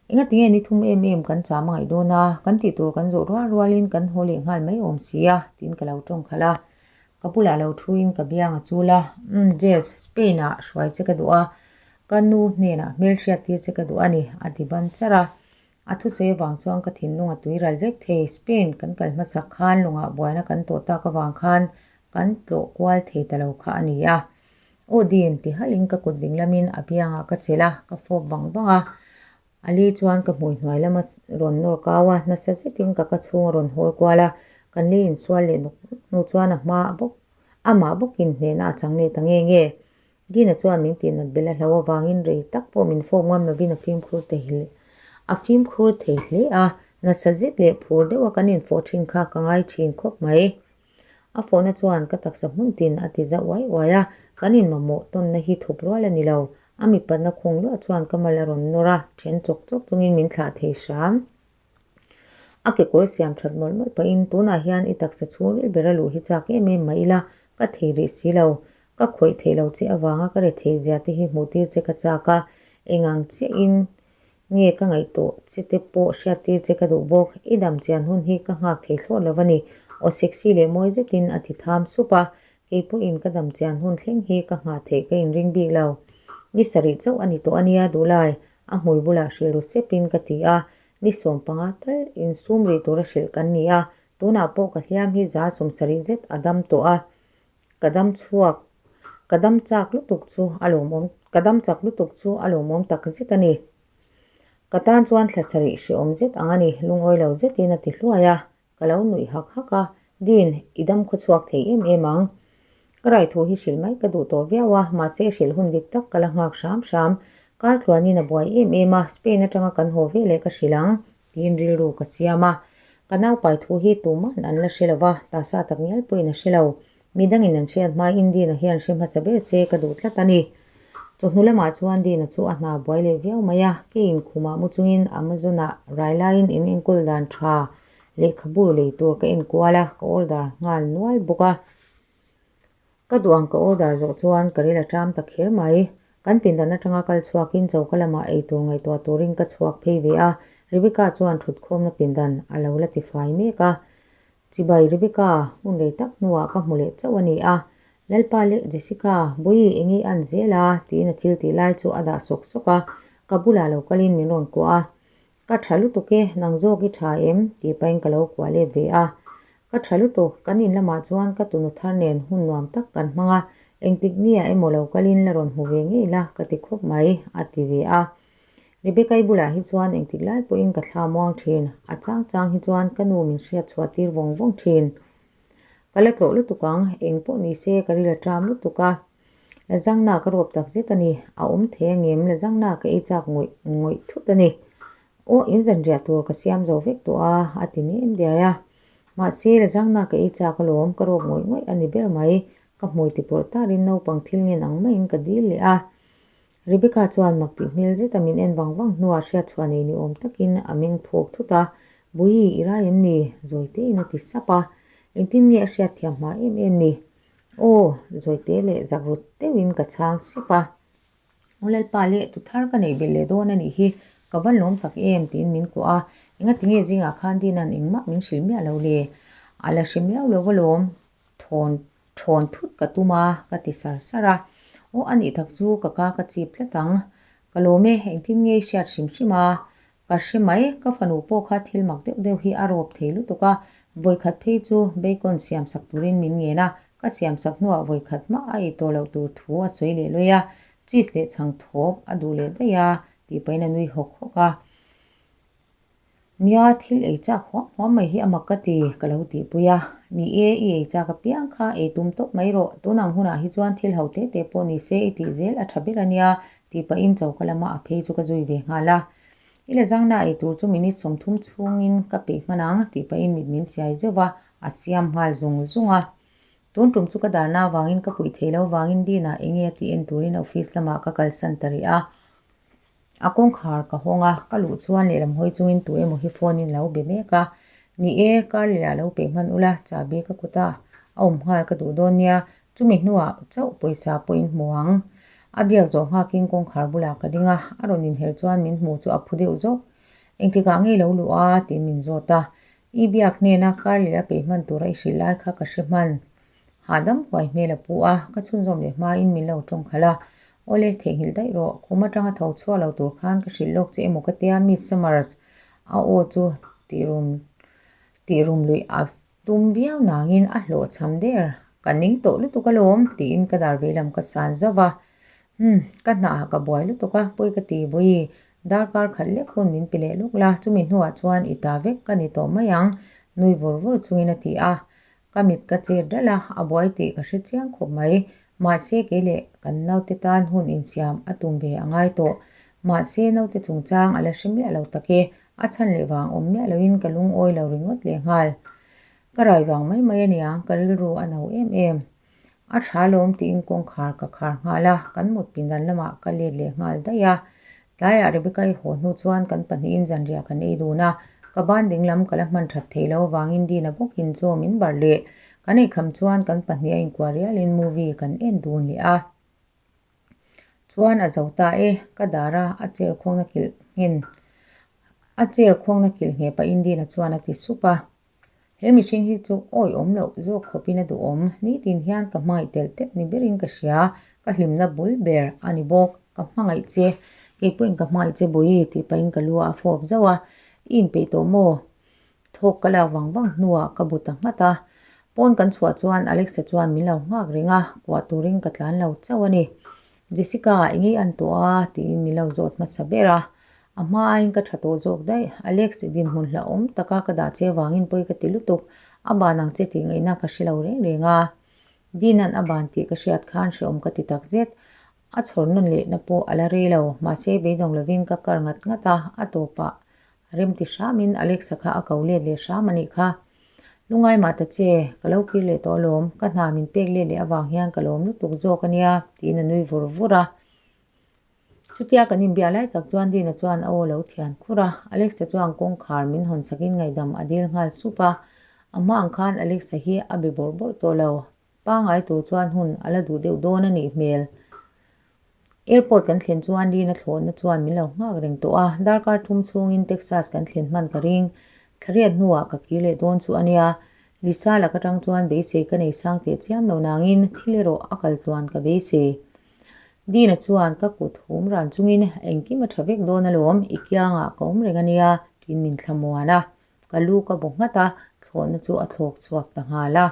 [SPEAKER 1] Enga tinge ni thum em em kan cham a ngaih dawn a, kan tih tur kan zawh rual rualin kan haw leh nghal mai awm si a, tiin ka lo tawng khalh a. Ka bulah lo thuin ka biang a chul a, Umm Jess, Spain ah hruai che ka duh a, ka nu hnenah hmelhriat tir che ka duh a ni, a ti ban charh a. A thusawi avang chuan ka thinlung a tui ral vek thei. Spain kan kal hmasak khan lungah buaina kan tawh tak avang khan kan tlawh kual thei ta lo kha a ni a. Aw Dean, ti halhin ka kut ding lamin a biangah ka chelh a, ka fawp vang vang a. Ali chuan ka hmui hnuai lama rawn nawr kau a, nasa zetin ka ka chhung a rawn hawl kual a. Kan lei insual leh nawk nawk hnu chuan a hma bawk amah bawkin hnehna a chang leh ta nge nge. Dina chuan min tih nat belh a hlo avangin rei tak pawh min fawp ngam lovin a fimkhur thei a fimkhur thei hle a, nasa zet leh phur deuha kan infawh thin kha ka ngai thin khawp mai. A fawhna chuan ka taksa hmun tin a ti zauh uai uai a, kan inmamawh tawnna hi thup rual a ni lo. A mipatna khung luah chuan ka mal a rawn nawr a, then chawk chawk chungin min thlah thei hram. A kekawr siam that mawlh mawlh pahin tunah hian i taksa chhungril ber a luh hi chak em em mah ila ka thei rih si lo. Ka khawih theih lo che avanga ka re theih zia te hi hmuh tir che ka chak a, eng ang chiahin nge ka ngaihtuah che te pawh hriat tir che ka duh bawk. I dam chian hun hi ka nghak thei thlawt lo a ni. Aw sexy leh mawi zetin a ti tham sup a, kei pawhin ka dam chian hun thleng hi ka nghah theih ka inring bik lo. Ni sarih chauh a ni tawh a nia duhlai, a hmui bulah hrilh ru sepin ka ti a, ni 15 tal insum rih tura hrilh kan ni a, tunah pawh ka hliam hi 70% zet a dam tawh a. Ka dam chhuak, ka dam chak lutuk chu a lawmawm, ka dam chak lutuk chu a lawmawm tak zet a ni. Ka tan chuan thla sarih hrehawm zet ang a ni, lungawi lo zetin a ti hluai a, ka lo nuih hak hak a, Dean, i dam khaw chhuak thei em em ang. Ka rai thu hi hrilh mai ka duh tawh viau a, mahse hrilh hun dik tak ka la nghak hram hram. Kar tluanin a buai em em a, Spain atanga kan haw veleh ka hrilh ang. Tiin rilru ka siam a, ka naupai thu hi tuman an la hre lo va, tasa tak ngial pawhin a hre lo. Mi dangin an hriat hma Indian-a hian hre hmasa ber che ka duh tlat a ni. Chawhnu lamah chuan Dina chu a hna buai leh viau mai a, keiin khumah mu chungin Amazon-ah rai laiin in enkawl dan tha lehkhabu lei tur ka enkual a, ka order nghal nual bawk a. Ka duh ang ka order zawh chuan ka ril a ṭam ta kher mai. Kan pindan aṭanga kal chhuakin choka lamah eitur ngaihtuah turin ka chhuak phei ve a, Rebecca chuan ṭhutkhawmna pindan a lo la tifai mek a. Chibai Rebecca, hun rei tak hnuah ka hmu leh chauh a ni a. Lalpa leh Jessica, Bawi eng i an zel a? tiin a thil tih lai chu a dah sawk sawk a, ka bulah lo kalin min rawn kuah a. Ka tha lutuk e, nang zawk i tha em? tih pahin ka lo kuah let ve a. Ka tha lutuk, kan in lamah chuan ka tunu thar nen hun nuam tak kan hmang a, engtik nia emaw lo kalin la rawn hmu ve ngei la ka ti khawp mai, a ti ve a. Rebecca-i bulah hi chuan engtik lai pawhin ka thla muang thin, a chang chang hi chuan ka nu min hriat chhuah tir vawng vawng thin. Ka la tlawh lutuk ang, eng pawh ni se ka ril a ṭam lutuk a. La zangna ka rawp tak zet a ni, a awm thei angem la zangna ka ei chak ngawih ngawih thut a ni. Aw in zanriah tur ka siam zo vek tawh a, a ti nem diai a. Mahse la zangna ka ei chak alawm, ka rawp ngawih ngawih a ni ber mai, ka hmui ti pawrh tarin naupang thil ngen ang maiin ka dil leh a. Rebecca chuan mak tih hmel zeta min en vang vang hnuah hriatchhuah nei ni awm takin a meng phawk thut a, Bawi, i rai em ni? Zawitein a ti sap a, engtin nge a hriatthiam hma em em ni? Aw, zawite leh zak rut deuhin ka chhang sep a. Aw Lalpa leh tu thar ka neih belh leh dawn a nih hi, ka va lawm tak em tiin min kuah a, engati nge zingah khan Dina'n engmah min hrilh miah lo le? A la hre miau lo va lawm, thawn thawn thut ka tum a, ka ti sar sar a. Aw a nih tak chu ka ka ka chip tlat ang, ka lawm e, engtin nge i hriat hrim hrim a? Ka hre mai, ka fanu pawh kha thil mak deuh deuh hi a rawp thei lutuk a, vawikhat phei chu bacon siam sak turin min ngen a, ka siam sak hnuah vawikhat hmah a ei tawh loh tur thu a sawi leh lawih a, cheese leh chhang thawp a duh leh daih a, tih pahin a nui hawk hawk a. Nia, thil ei chak huam huam mai hi a mak ka ti, ka lo tihpui a. Ni e, i ei chak apiang kha ei tum tawp mai rawh, tun ang hunah hi chuan thil ho teh teh pawh ni se i tih zel a tha ber a nia, tih pahin choka lama a phei chu ka zui ve nghal a. I la zangna ei tur chu minute 30 chhungin ka peih hman ang tih pahin mit min siai zeuh va, a siam nghal zung zung a. Tun tum chu ka darna avangin ka puih theih lo vangin Dina eng nge a tih en turin office lamah ka kalsan ta rih a. A kawngkhar ka hawng a, ka luh chuan lehlam hawi chungin tu emaw hi phone in a lo be mek a. Ni e, Carly ah lo peih hman ula, chahbi ka kut a, a awm nghal ka duh dawn nia, chumi hnuah chauh pawisa pawh in hmu ang. A biak zawh nghakin kawngkhar bulah ka ding a, a rawn inher chuan min hmuh chu a phu deuh zawk. Engtikah ngei lo luh a? tiin min zawt a. I biak hnena Carly a peih hman tura i hrilh lai kha ka hre hman. Hahdam huai hmel a pu a, ka chhunzawm leh hmain min lo tawng khalh a. Awle, theihnghilh daih rawh, khum atanga tho chhuak lo tur khan ka hrilh lawk che emaw ka tia Miss Summers a aw chu tih rum tih rum luih a tum viau nangin a hlawhchham der. Ka ning tawh lutuk alawm tiin ka dar veilam ka san zauh a. Umm, ka hnah ka buai lutuk a, pawi ka ti vawi. Darkar khat lek hun min pe leh lawk la, chumi hnuah chuan i ta vek ka ni tawh mai ang, nui vur vur chungin a ti a. Ka mit ka chet ralh a, a buai tih ka hre chiang khawp mai. Mahse kei leh kan naute tan hun insiam a tum ve a ngai tawh. Mahse naute chungchang a la hre miah lo tak e, a chhan leh vang awm miah loin ka lungawi lo ringawt leh nghal. Ka rai vang mai mai a niang, ka rilru a no em em. A tha lawm tiin kawngkhar ka khar nghal a, kan mut pindan lamah ka let leh nghal daih a. Tlaiah Rebecca-i haw hnu chuan kan pahnihin zanriah kan ei dun a, ka ban dinglam ka la hman that theih loh avangin Dina bawkin chaw min barh leh. Kan eikham chuan kan pahnih a inkuah rialin movie kan en dun leh a. Chuan a zo ta e, ka dar a, a chair khuangna kilh nghen a chair khuangna kilh ngheh pahin Dina chuan a ti sup a. He mihring hi chu awihawm loh zawk khawpin a duhawm. Nitin hian ka hmangaih telh telh ni berin ka hria. Ka hlimna bul ber a ni bawk. Ka hmangaih che. Kei pawhin ka hmangaih che Bawi tih pahin ka lu a fawp zauh a. I inpeih tawh maw? Thawk ka lak vang vang hnuah ka bu ta nghat a. Pawn kan chhuah chuan Alexa chuan min lo nghak reng a, kuah turin ka tlan lo chauh a ni. Jessica, eng nge i an tawh a? tiin min lo zawt hmasa ber a. A hma aiin ka tha tawh zawk daih. Alex, i dinhmun hlauhawm taka ka dah che avangin pawi ka ti lutuk. A ban ang che tih ngaihna ka hre lo reng reng a. Dina'n a ban tih ka hriat khan hrehawm ka ti tak zet. A chhawr nawn lehna pawh a la rei lo. Mahse, beidawng lovin ka kar ngat ngat a, a tawpah rem ti hramin Alex-a kha a ko let leh hram a nih kha. Lungai mah ta che, ka lo kir leh tawh alawm. Ka hna min pek let leh avang hian ka lawm lutuk zawk a nia, tiin a nui vur vur a. Chutia kan inbiah lai tak chuan Dina chuan a aw lo thian khur a, Alexa chuan kawngkhar min hawn sakin ngaihdam a dil nghal sup a, a hma ang khan Alexa hi a be bawrh bawrh tawh lo. Pangngai tur chuan hun a la duh deuh dawn a nih hmel. Airport kan thlen chuan Dina thlawhna chuan min lo nghak reng tawh a, darkar thum chhungin Texas kan thlen hman ka ring. Thlariat hnuah ka kir leh dawn chu a nia. Lisa lak atang chuan beisei ka nei sang teh chiam lo nangin thil erawh a kal tluan ka beisei. Dina chuan ka kut hum ran chungin engkim a tha vek dawn alawm, i kiangah ka awm reng a nia, tiin min thlamuan a. Ka lu ka bu nghat a, thlawhna chu a thlawk chhuak ta nghal a.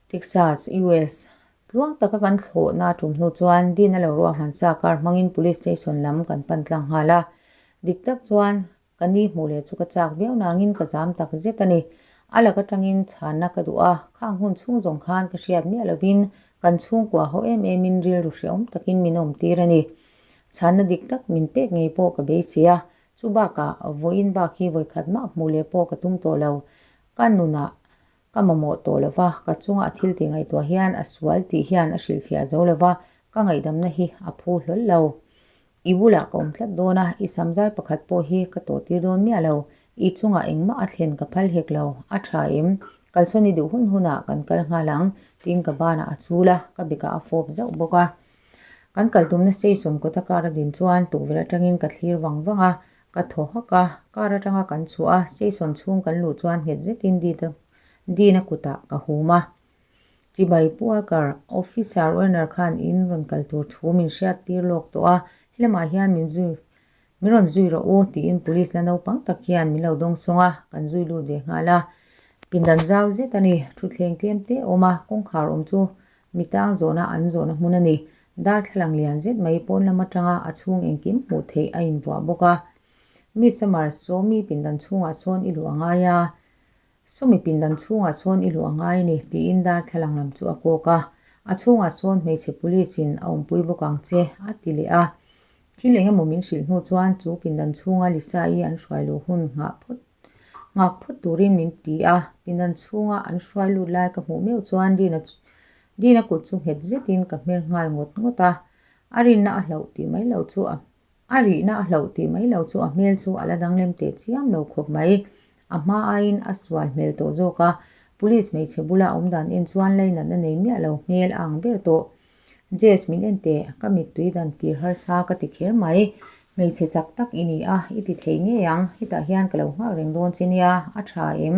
[SPEAKER 1] Texas, US, Tluang taka kan thlawhna tum hnu chuan Dina lo ruahman sa kar hmangin Police Station lam kan pan tlang nghal a. Dik tak chuan Ka ni hmuh leh chu ka chak viau nangin ka zam tak zet a ni. A lak atangin chhanna ka duh a, khang hun chhung zawng khan ka hriat miah lovin kan chhungkua ho em emin rilru hrehawm takin min awm tir a ni. Chhanna dik tak min pek ngei pawh ka beisei a, chu bakah vawiin bak hi vawikhat mah hmuh leh pawh ka tum tawh lo. Ka nunah ka mamawh tawh lo va, ka chunga a thil tih ngaihtuah hian a sual tih hian a hrilhfiah zo lo va, ka ngaihdamna hi a phu hlawl lo. I bulah ka awm tlat dawn a, i samzai pakhat pawh hi ka tawh tir dawn miah lo. I chungah engmah a thlen ka phal hek lo, a tha em? Kalsawn i duh hun hunah kan kal nghal ang, tiin ka banah a chul a, ka bekah a fawp zauh bawk a. Kan kal tumna station kawta car a din chuan tukverh atangin ka thlir vang vang a, ka thaw hak a, car atanga kan chhuah a, station chhung kan luh chuan nghet zetin Dina kutah ka hum a. Chibai Puakar, Officer Werner khan in rawn kal tur thu min hriat tir lawk tawh a, helamah hian min zui min rawn zui rawh u tiin police la naupang tak hian min lo dawng sawng a, kan zui lut ve nghal a. Pindan zau zet a ni, thutthleng tlem te a awm a, kawngkhar awm chu mi tang zawhna an zawhna hmun a ni. Darthlalang lian zet mai pawn lam atanga a chhung engkim hmuh theih a invuah bawk a. Miss Summers, saw mi pindan chhungah sawn i luh a ngai a. Sawmi pindan chhungah sawn i luh a ngai a ni, tiin darthlalang lam chu a kawk a. A chhungah sawn hmeichhe police in a awmpui bawk ang che, a ti leh a. Thil eng emaw min hrilh hnu chuan chu pindan chhunga Lisa-i an hruai luh hun nghah phawt nghak phawt turin min ti a. Pindan chhunga an hruai lut lai ka hmuh meuh chuan Rina Rina kut chu nghet zetin ka hmer nghal ngawt ngawt a. A rinna a hlauh tih mai loh chu a A rihna a hlauh tih mai lo chu a hmel chu a la danglem teh chiam lo khawp mai. A hma aiin a sual hmel tawh zawk a, police hmeichhe bula awm dan en chuan lainatna nei miah lo hmel a ang ber tawh. Jess min en teh, ka mittui dan kir harsa ka ti kher mai. Hmeichhe chak tak i ni a, i ti thei ngei ang, hetah hian ka lo nghak reng dawn che nia, a tha em?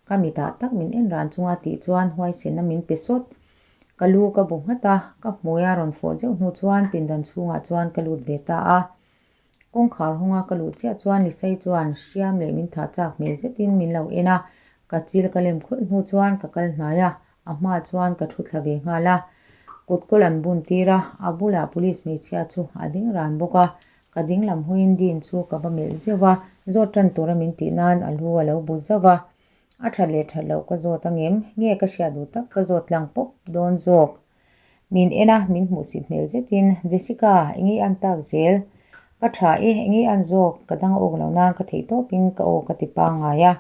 [SPEAKER 1] Ka mitah tak min en ran chunga tih chuan huaisenna min pe sawt. Ka lu ka bu nghat a, ka hmui a rawn fawh zeuh hnu chuan pindan chhungah chuan ka lut ve ta a. Kawngkhar hawnga ka luh chiah chuan Lisai chuan hriam leh min thah chak hmel zetin min lo en a, ka chil ka lem khawlh hnu chuan ka kal hnai a, a hmaah chuan ka thu thla ve nghal a. Kut kawl an bun tir a, a bulah police hmeichhia chu a ding ran bawk a, ka ding lam hawiin Dean chu ka va melh zeuh a, zawt tan tura min tih nan a lu a lo bu zauh a. A that leh that loh ka zawt angem? Nge ka hriat duh tak ka zawt tlang pawp dawn zawk. Min en a, min hmuhsit hmel zetin, Jessica, eng i an tak zel? Ka tha e, eng i an zawk? Ka dang awk loh nan ka theih tawpin ka aw ka ti pangngai a.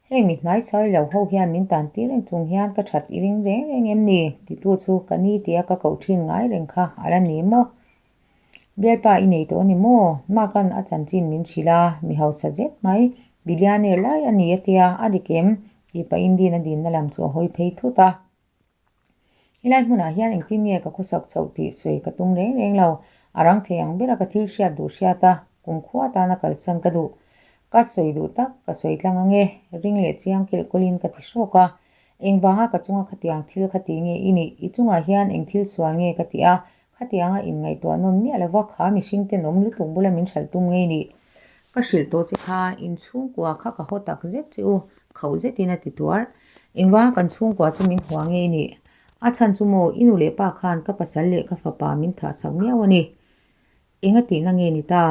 [SPEAKER 1] Heng mi hnai sawi lo ho hian min tan tir reng chung hian ka that i ring reng reng em ni? Titu chu ka ni tia ka koh thin ngai reng kha a la ni maw? Bialpa i nei tawh a ni maw? Mark-a'n a chanchin min hrilh a, mi hausa zet mai, billionaire lai a ni a tia, a dik em? tih pahin Dean-a dinna lam chu a hawi phei thut a. Helai hmunah hian engtin nge ka khawsak chhoh tih sawi ka tum reng reng lo, a rang thei ang bera ka thil hriat duh hriat a, kumkhua atana kalsan ka duh. Ka sawi duh tak, ka sawi tlang ange, ring leh chiang kilh kawlhin ka ti hrawk a. Engvanga ka chunga khatiang thil kha ti nge i nih? I chungah hian eng thil sual nge ka ti a, Khatianga inngaihtuah nawn miah lova kha mihring tenawm lutuk bula min hralh tum ngei nih. Ka hrilh tawh che kha, in chhungkua kha ka haw tak zet che u, khauh zetin a ti tuar. Engvanga kan chhungkua chu min hua ngei nih? A chhan chu maw, i nu leh pa khan ka pasal leh ka fapa min thahsak miau a ni. Enga tihna nge ni ta?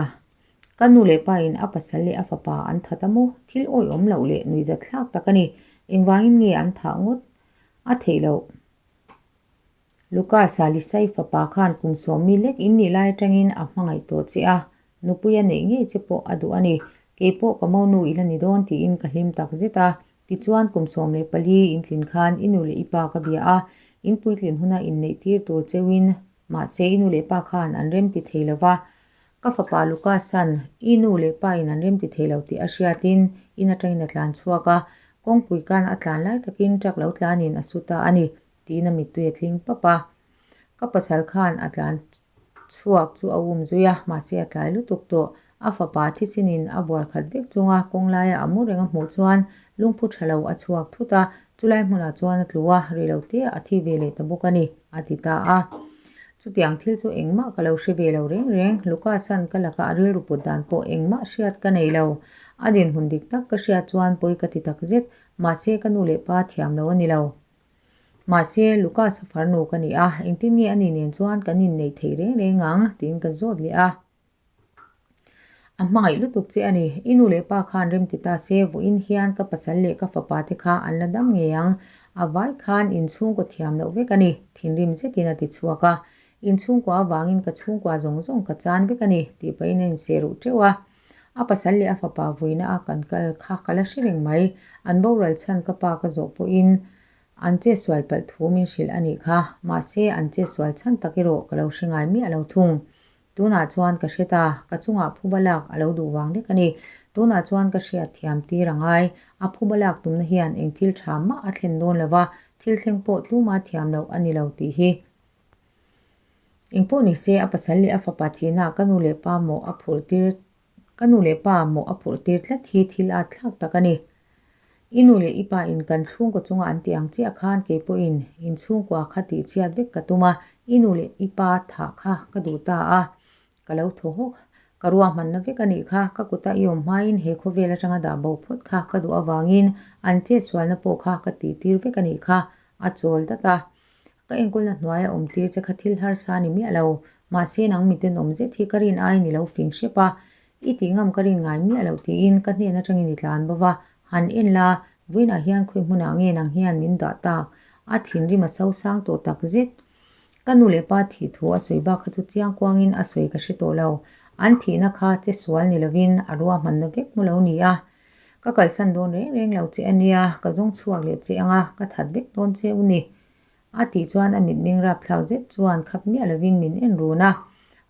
[SPEAKER 1] Ka nu leh pa in a pasal leh a fapa an that a maw? Thil awihawm loh leh nuihzat thlak tak a ni. Engvangin nge an thah ngawt a theih loh? Lucas-a Lisai fapa khan kum sawmmi lek in nih lai atangin a hmangaih tawh che a, nupui a neih ngei che pawh a duh a ni. Kei pawh ka monu i la ni dawn tiin ka hlim tak zet a. Tichuan kum 14 in tlin khan i nu leh i pa ka bia a, in puitlin huna inneih tir tur cheuhin Mahse i nu leh pa khan an rem ti thei lo va. Ka fapa Lucas-a'n i nu leh pa in an rem ti thei lo tih a hriatin in atangin a tlan chhuak a, kawngpui kan a tlan lai takin truck lo tlanin a su ta a ni, tiin a mittui a tling pap a. Ka pasal khan a tlan chhuak chu a um zui a, mahse a tlai lutuk tawh. A fapa thichinin a bual khat vek chunga kawng laia a mu reng a hmuh chuan lungphu tha lo a chhuak thut a, chulai hmunah chuan a tlu a, rei lo te a thi ve leh ta bawk a ni, a ti ta a. Chutiang thil chu engmah ka lo hre ve lo reng reng, Lucas-a'n ka laka a rilru put dan pawh engmah hriat ka nei lo. A dinhmun dik tak ka hriat chuan pawi ka ti takzet, mahse ka nu leh pa thiam lo a ni lo. Mahse, Lucas-a farnu ka ni a, engtin nge ani nen chuan kan inneih theih reng reng ang? tiin ka zawt leh a. A hmangaih lutuk che a ni. I nu leh pa khan rem ti ta se, vawiin hian ka pasal leh ka fapa te kha an la dam ngei ang. A vai khan inchhungkaw thiam loh vek a ni, thinrim zetin a ti chhuak a. Inchhungkua avangin ka chhungkua zawng zawng ka chan vek a ni, tih pahin a inseh ruh teuh a. A pasal leh a fapa vuina a kan kal kha ka la hre reng mai. An boral chhan ka pa ka zawh pawhin an che sual palh thu min hrilh a nih kha. Mahse, an che sual chhan tak erawh ka lo hre ngai miah lo thung. Tunah chuan ka hre ta, ka chungah phuba lak a lo duh vang lek a ni. Tunah chuan ka hriat thiam tir a ngai. A phuba lak tumna hian eng thil tha mah a thlen dawn lo va, thil thleng pawh tluma thiam loh a ni lo tih hi. Engpawh ni se, a pasal leh a fapa thihnaah ka nu leh pa mawh a phurh tir ka nu leh pa mawh a phurh tir tlat hi thil at thlak tak a ni. I nu leh i pa in kan chhungkaw chunga an tih ang chiah khan kei pawhin in chhungkua kha tih chhiat vek ka tum a, i nu leh i pa thah kha ka duh ta a, ka lo thaw hawk. Ka ruahmanna vek a nih kha, ka kuta i awm hmain he khawvel atanga dah bo phawt kha ka duh avangin an chetsualna pawh kha ka tih tir vek a nih kha, a chawl dat a. Ka enkawlna hnuaia awm tir che kha thil harsa a ni miah lo. Mahse nang miten awm zet hi ka rin aiin i lo fing hrep a, i tih ngam ka rin ngai miah loh tiin ka hnen atangin i tlan bo va, han en la, vawiinah hian khawi hmunah nge nang hian min dah tak? A thinrim a sosang tawh tak zet. Ka nu leh pa thih thu a sawi bak kha chu chiang kuangin a sawi ka hre tawh lo. An thihna kha che sual ni lovin a ruahmanna vek mu lo ni a. Ka kalsan dawn reng reng lo che a nia, ka zawng chhuak leh che ang a, ka that vek dawn che u ni. A tih chuan a mitmeng rapthlak zet chuan khap miah lovin min en run a.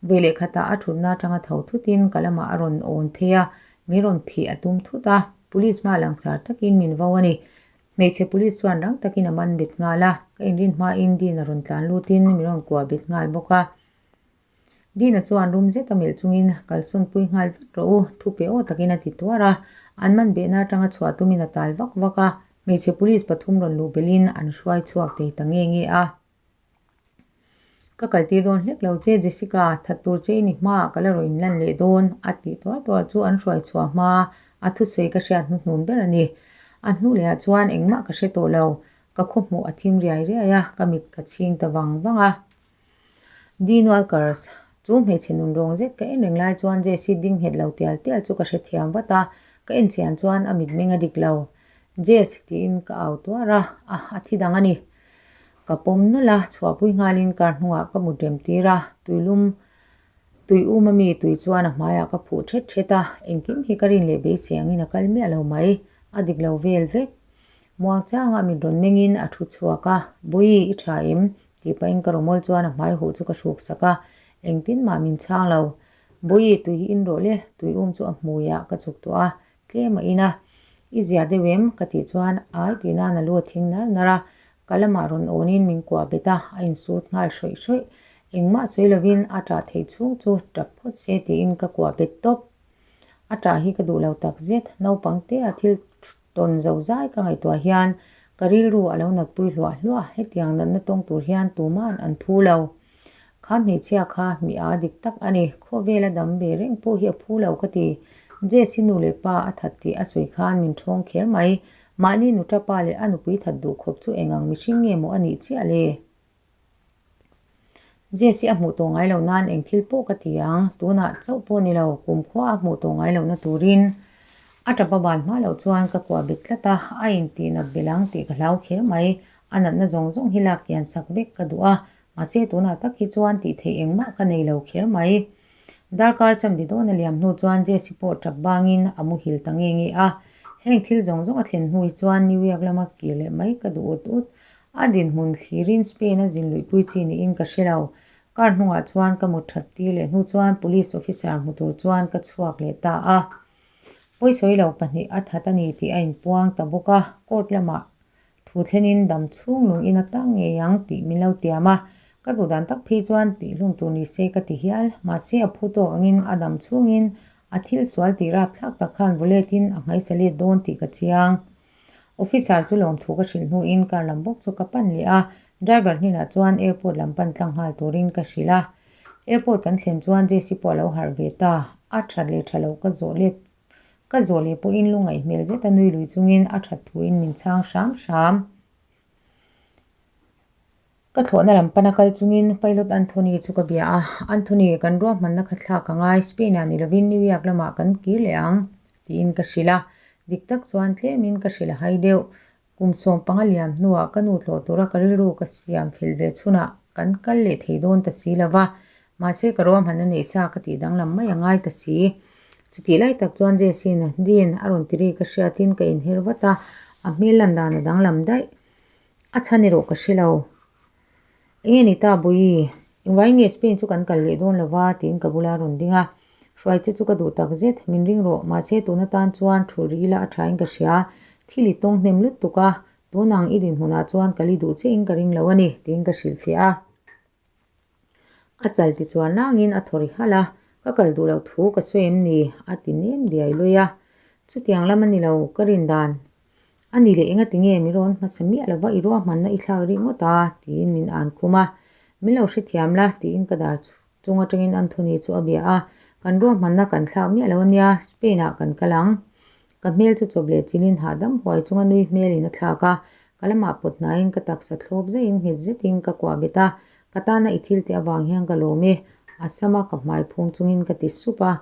[SPEAKER 1] Vawi leh khatah a thutna atanga tho thutin ka lamah a rawn awn phei a, min rawn phih a tum thut a. Police hma langsar takin min vo a ni. Hmeichhe police chuan rang takin a man bet nghal a, ka inrin hmain Dean a rawn tlan lutin min rawn kuah bet nghal bawk a. Dina chuan rum zet a melh chungin, Kalsawnpui nghal vat rawh u, thu pe aw takin a ti tuar a. An man behna atanga chhuah tumin a tal vak vak a, hmeichhe police pathum rawn luh belhin an hruai chhuak thei ta nge nge a. Ka kaltir dawn hlek lo che Jessica, that tur che i ni hmaah ka la rawn inlan leh dawn, a tih tuar tuar chu an hruai chhuah hma a thusawi ka hriat hnuhnun ber a ni. A hnu lehah chuan engmah ka hre tawh lo, ka khawhmuh a thim riai riai a, ka mit ka chhing ta vang vang a. Dean Walkers, Chu hmeichhe nun rawng zet ka en reng lai chuan Jesse ding nghet lo tial tial chu ka hrethiam vat a, ka en chian chuan a mitmeng a dik lo. Jess tiin ka au tuar a, a, a thi dang a ni. Ka pawm nawlh a, chhuahpui nghalin car hnungah ka mut rem tir a, tuilum, tui um ami tui chuan a hmaiah ka phuh thet thet a, engkim hi ka rin leh beisei angin a kal miah lo mai, a dik lo vel vek. Muangchanga mit rawn mengin a thu chhuak a, Bawihi i tha em? Tih pahin ka rawmawl chuan a hmai huh chu ka hruk sak a, engtin mah min chhang lo. Bawihi tui hi in rawh le, tui um chu a hmuiah ka chuk tawh a, tlem a in a. I zia deuh em? Ka tih chuan ai tih nan a lu a thing nar nar a, ka lamah rawn awnin min kuah bet a, a insut nghal hrawih hrawih. Engmah sawi lovin a ṭah theih chhung chu ṭap phawt se tiin ka kuah bet tawp. A ṭah hi ka duh lo takzet, naupang te a thil Tawn zo zai ka ngaihtuah hian ka rilru a lo natpui hluah hluah, hetiang natna tawng tur hian tuma'n an phu lo. Kha hmeichhia kha mi a dik tak a ni, khawvela dam ve reng pawh hi a phu lo ka ti. Jess-i nu leh pa a that tih a sawi khan min ṭhawng kher mai, mahni nuṭa pa leh a nupui that duh khawp chu eng ang mihring nge maw a nih chiah le? Jesse a hmuh tawh ngai lo nan eng thil pawh ka ti ang, tunah chauh pawh ni lo, kumkhua a hmuh tawh ngai lohna turin a tapa ban hma loh chuan ka kuah bet tlat a, a intih nat belh ang tih ka hlau kher mai, a natna zawng zawng hi lak kian sak vek ka duh a, mahse tunah tak hi chuan tih theih engmah ka nei lo kher mai. Darkar chamdi dawn a liam hnu chuan Jesse pawh tap bangin a muhil ta nge nge a, heng thil zawng zawng a thlen hnu hi chuan New York lama kir leh mai ka duh ut ut. A dinhmun thlirin Spain a zin luihpui chi niin ka hre lo. Car hnungah chuan ka mut that tir leh hnu chuan police officer hmu tur chuan ka chhuak leh ta a. Pawisawi lo pahnih a that a ni tih a inpuang ta bawk a, court lamah thu thlenin dam chhung lung in a tang ngei ang tih min lo tiam a, ka duh dan tak phei chuan tih hlum tur ni se ka ti hial. Mahse a phu tawk angin a dam chhungin a thil sual tih rapthlak tak khan vawletin a hmaisa let dawn tih ka chiang. Officer chu lawmthu ka hrilh hnuin car lam bawk chu ka pan leh a, driver hnenah chuan airport lam pan tlang nghal turin ka hrilh a. Airport kan thlen chuan Jesse pawh a lo harh ve ta, a that leh tha lo ka zawh let ka zawh leh pawhin lungaih hmel zet a nui lui chungin a that thuin min chhang hram hram. Ka thlawhna lam pana kal chungin Pilot Anthony chu ka bia a, Anthony, kan ruahmanna kha thlak a ngai, Spain-ah ni lovin New York lamah kan kir leh ang, tiin ka hrilh a. Dik tak chuan tlemin ka hrilh a hai deuh. Kum 15 liam hnuah ka nu tlawh tura ka rilru ka siam fel ve chhunah kan kal leh thei dawn ta si lo va, mahse ka ruahmanna neih sa ka tih danglam mai a ngai ta si. Chutih lai tak chuan Jesse-in Dean a rawn ti ri ka hriatin ka inher vat a, a hmel lan dan a danglam daih. A chhan erawh ka hre lo. Enge ni ta Bawihi, engvai nge Spain chu kan kal leh dawn lova tiin ka bula rawn ding a. Hruai che chu ka duh tak zet, min ring rawh, mahse tun atan chuan thu ri ila a thain ka hria. Thil i tawng hnem lutuk a, tun ang i dinhmunah chuan kal i duh chiahin ka ring lo a ni tiin ka hrilhfiah a. A chal ti chuan rangin a thaw ri halh a, Ka kal duh loh thu ka sawi em ni? a ti nem diai lui a. Chutiang lam a ni lo, ka rin dan. A ni leh enga tinge mi rawn hmasa miah lova i ruahmanna i thlak rih ngawt a? tiin min an khum a. Min lo hrethiam la tiin ka dar chung atangin Anthony chu a bia a. Kan ruahmanna kan thlak miah lo ania, Spain-ah kan kal ang. Ka hmel chu chawp leh chilin hahdam huai chunga nui hmelin a thlak a, ka lamah pawt hnaiin ka taksa thlawp zaiin nghet zetin ka kuah bet a, ka tana i thil tih avang hian ka lawm e, a sama ka hmai phum chungin ka ti sup a.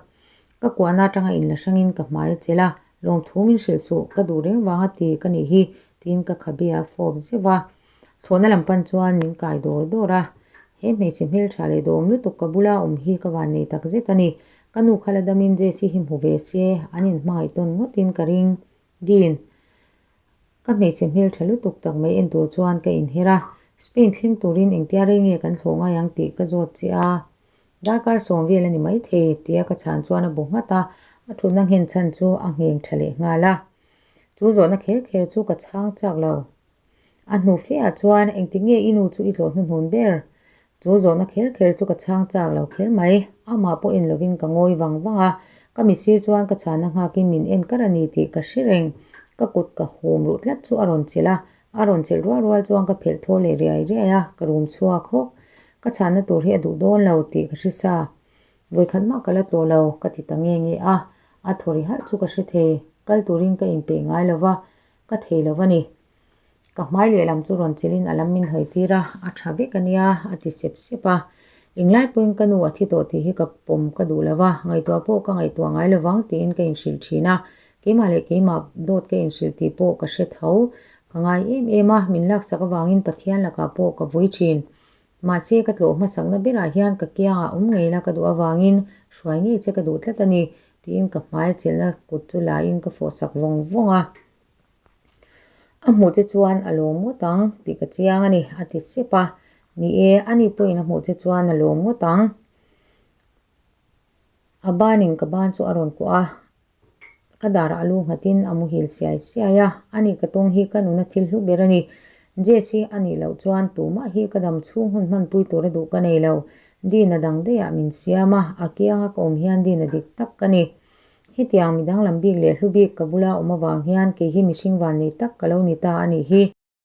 [SPEAKER 1] Ka kuahna atanga inla hrangin ka hmai a chelh a, lawmthu min hrilh suh, ka duh reng vanga ti ka nih hi tiin ka khabe a fawp zeuh a. Thlawhna lam pan chuan min kai dawr dawr a, he hmeichhe hmeltha leh dawm lutuk ka bula awm hi ka van nei tak zet a ni. Ka nu kha la damin Jesse hi hmu ve se, an inhmangaih tawn ngawtin ka ring. Dean, ka hmeichhe hmeltha lutuk tak mai en tur chuan ka inher a, Spain thleng turin engtia rei nge kan thlawh ngai ang tih ka zawt che a. Darkar sawm vel a ni maithei, tia ka chhan chuan a bu nghat a, a thutna nghen chhan chu a ngheng tha leh nghal a. Chu zawhna kher kher chu ka chhang chak lo. A hnu feah chuan engtik nge i nu chu i tlawh hnuhnun ber? Chu zawhna kher kher chu ka chhang chak lo kher mai. Amah pawh en lovin ka ngawi vang vang a, ka mitsir chuan ka chhana nghakin min en kar a ni tih ka hre reng. Ka kut ka hum ruh tlat chu a rawn chelh a, a rawn chelh rual rual chuan ka phelh thaw leh riai riai a, ka rum chhuak hawk. Ka chhana tur hi a duh dawn lo tih ka hre sa. Vawikhat mah ka la tlawh lo, ka ti ta nge nge a, a thaw ri halh chu ka hre thei. Kal turin ka inpeih ngai lo va, Ka thei lo a ni. Ka hmai lehlam chu rawn chilhin a lam min hawi tir a, a tha vek a nia, a ti sep sep a. Englai pawhin ka nu a thi tawh tih hi ka pawm ka duh lo va, ngaihtuah pawh ka ngaihtuah ngai lo vang tiin ka inhrilh thin a. Keimah leh keimah dawt ka inhrilh tih pawh ka hre tho. Ka ngai em em a, min laksak avangin Pathian lakah pawh ka vui thin. Mahse ka tlawh hmasakna berah hian ka kiangah awm ngei la ka duh avangin hruai ngei che ka duh tlat a ni tiin ka hmai chelhna kut chu lain ka fawhsak vawng vawng a. A hmuh che chuan a lawm ngawt ang tih ka chiang a ni a ti sep a. Ni e, ani pawhin a hmuh che chuan a lawm ngawt ang. A banin ka ban chu a rawn kuah a. Ka darah a lu nghatin a muhil siai siai a, ani ka tawng hi ka nuna thil hlu ber a ni. Jess hi a nih loh chuan tumah hi ka dam chhung hun hmanpui tura duh ka nei lo. Dina dang daihah min siam a, a kianga ka awm hian Dina dik tak ka ni. Hetiang mi danglam bik leh hlu bik ka bula awm avang hian kei hi mihring vannei tak ka lo ni ta a nih hi.